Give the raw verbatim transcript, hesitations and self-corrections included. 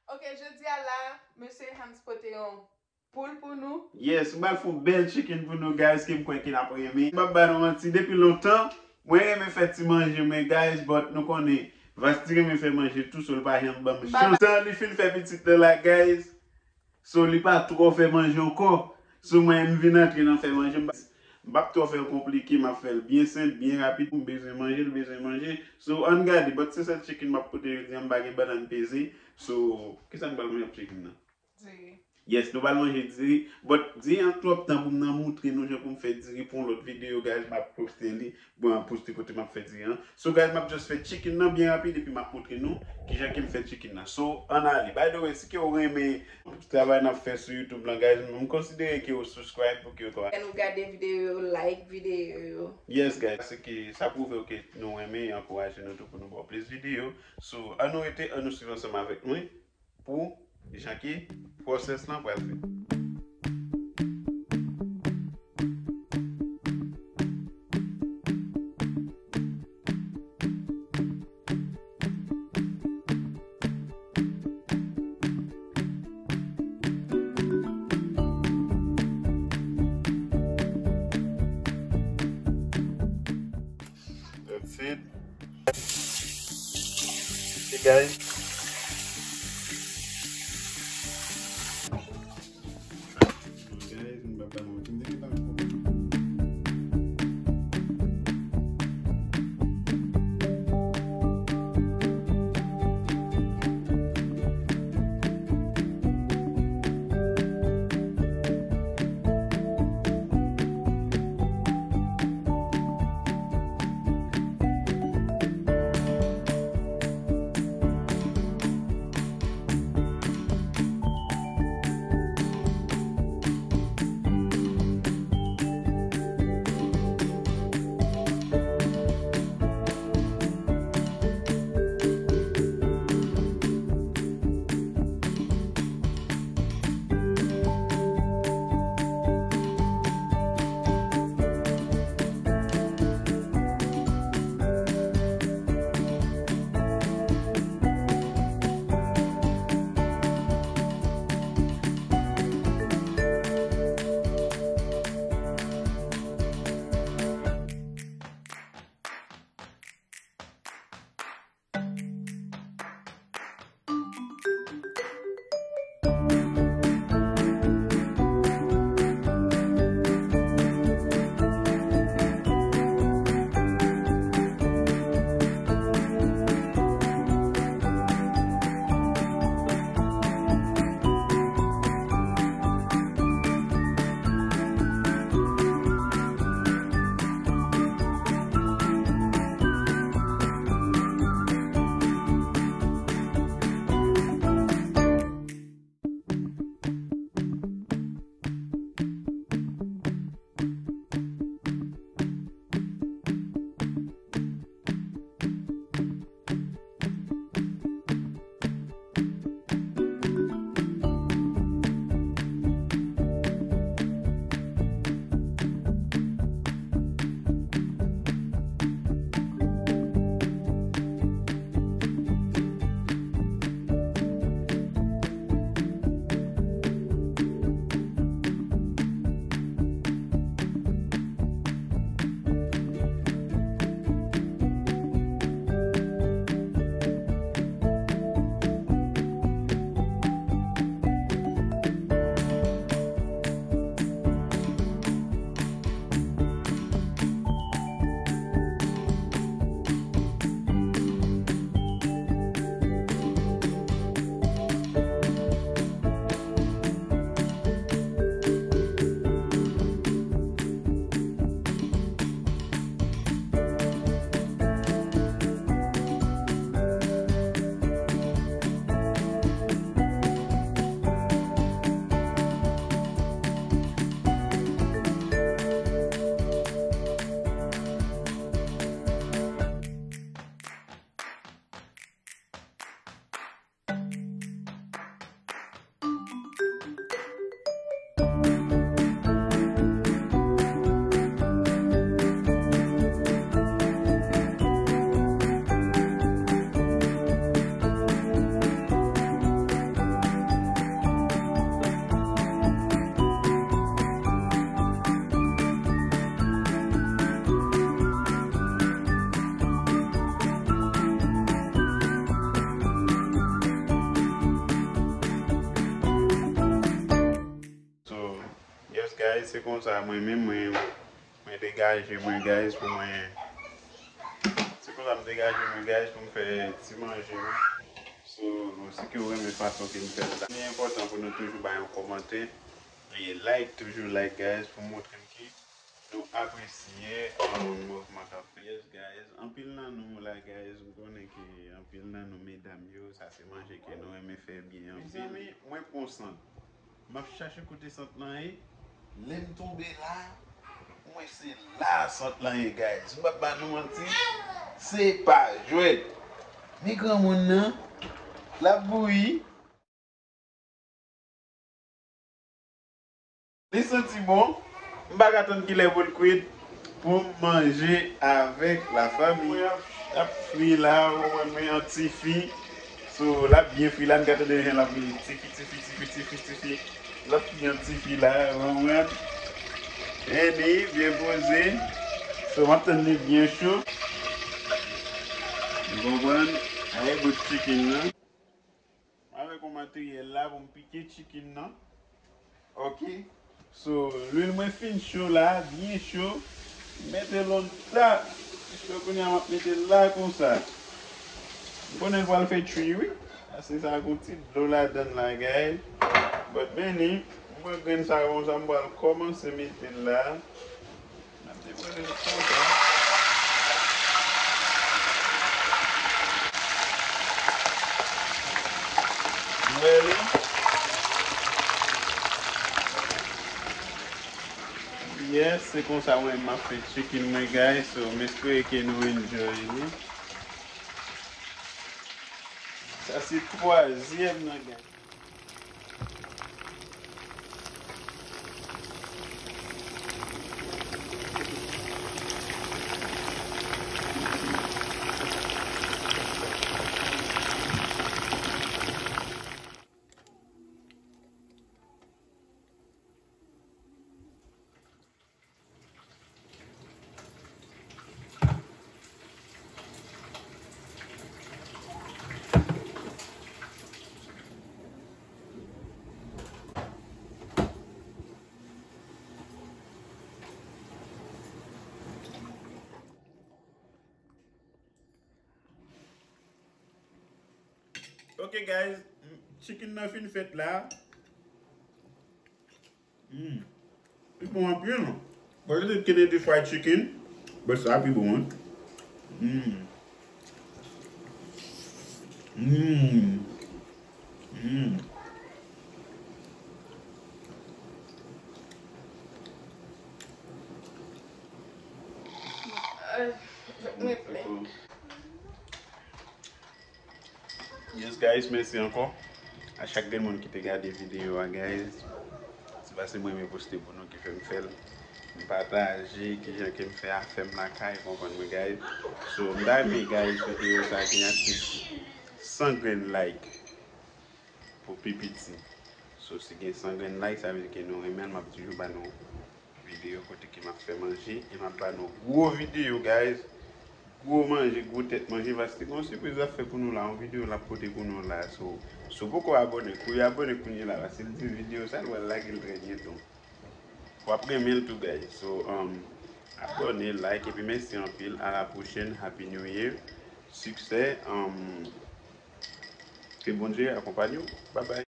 Ok, jodi a la, mesye Hans pote yon poul pou nou. Yes, m pral fè yon bèl chicken pou nou, guys, ke m kwè ke n ap renmen. M p ap ba nou manti, depi lontan, mwen renmen fè ti manje, men, guys, but nou konnen, Vasti renmen fè manje tou, so l pa janm ban m chans. Tan li fin fè pitit la la, guys, so li pa twò fè manje ankò. So mwen, m vin antre nan fè manje, m pa, m p ap twò fè l konplike, m ap fè l byen senp, byen rapid, m bezwen manje, l bezwen manje. So, ann gade, but se sèl chicken m ap pote jodi a, m pa gen bannann peze. So, kisa n pral manje ak chicken nan? Diri. Yes, nou pral manje diri. But diri an twòp tan pou m nan moutre nou jan pou m fè diri pou yon lòt videyo, guys. M ap poste li. Bon, poste kote m ap fè diri an. So, guys, m ap just fè chicken nan byen rapid epi m ap moutre nou kijan ke m fè chicken nan. So, ann ale. By the way, si ke w renmen travay n ap fè sou YouTube lan, guys, m konsidere ke w subscribe pou ke w ka. Lè nou gade videyo yo, like videyo yo. Yes, guys, se ke sa pwouve w ke nou renmen e ankouraje nou tou pou nou ba w plis videyo. So, ann nou rete, ann nou swiv ansanm avèk mwen pou jan ke process lan pral fèt. That's it. Hey guys. Guys, m pa pale anpil de tan. Se konsa mwen menm mwen, mwen degaje mwen, guys, pou mwen. Se konsa m degaje mwen, guys, pou m fè ti manje m. So, nou, si ke w renmen fason ke m fè l la, li enpòtan pou nou toujou bay yon kòmantè. E like, toujou like, guys, pou montre m ke nou apresye, um, mouvman k ap fèt. Yes, guys. Anpil nan nou la, guys, m konnen ke anpil nan nou medam yo, sa se manje ke nou renmen fè byen anpil. Mezanmi, mwen pran sant. M ap chache kote sant lan ye. Lè m tonbe la, mwen se la sant lan ye, guys. M p ap ba nou manti. Se pa jwèt. Men granmoun nan, l ap bouyi. Li santi bon. M pa ka tann kilè pou l kwit pou m manje avèk lafanmi. Mwen ap, ap fri la, ou konprann, mwen an tifi. So, l ap byen fri la, n ka tande jan l ap fri, tifi, tifi, tifi, tifi, tifi. L ap fri an tifi la, ou konprann. Annie, byen poze. So, m ap tann li byen cho. Ou konprann? Aye bout chicken nan. Avèk yon materyèl la pou m pike chicken nan. Ok. So, lwil mwen fin cho la, byen cho. M mete lontan. Jiska kounye a m ap mete l la konsa. M konnen l pral fè chwi wi. Paske sa gon ti dlo ladann la, guys. But men ni, m pran grenn sa konsa, m pral kòmanse mete l la. N ap depoze l konsa. Ou wè li? Yes, se konsa mwen m ap fè chicken mwen, guys. So, m espere ke nou enjoy li. Sa se twazyèm nan, guys. Ok, guys, chicken nan fin fèt la. Mm. Li bon anpil. Bon, li te kite de fried chicken, but sa pi bon, hein. Mm. Mm. Mm. Yes, guys, mèsi ankò a chak grenn moun ki te gade videyo a, guys. Se paske mwen renmen poste pou nou ki fè m fè l. M pataje kijan ke m fè afè m lakay, konprann mwen, guys. So, m ta renmen, guys, videyo sa gen at least san grenn like pou pi piti. So, si gen san grenn like, sa vle di ke nou renmen l, m ap toujou ba nou videyo kote ke m ap fè manje e m ap ba nou gwo videyo, guys. Gwo manje, gwo tèt manje, paske gon sipriz l ap fè pou nou la, yon videyo l ap pote pou nou la. So, si w poko abòne, kouri abòne kounye la, paske l di videyo sa, l pral lage l trè byento. W ap renmen l tou, guys. So, um, abòne, like, epi mèsi anpil. A la pwochèn. Happy New Year. Siksè. Um, ke Bondye akonpanye w. Bye bye.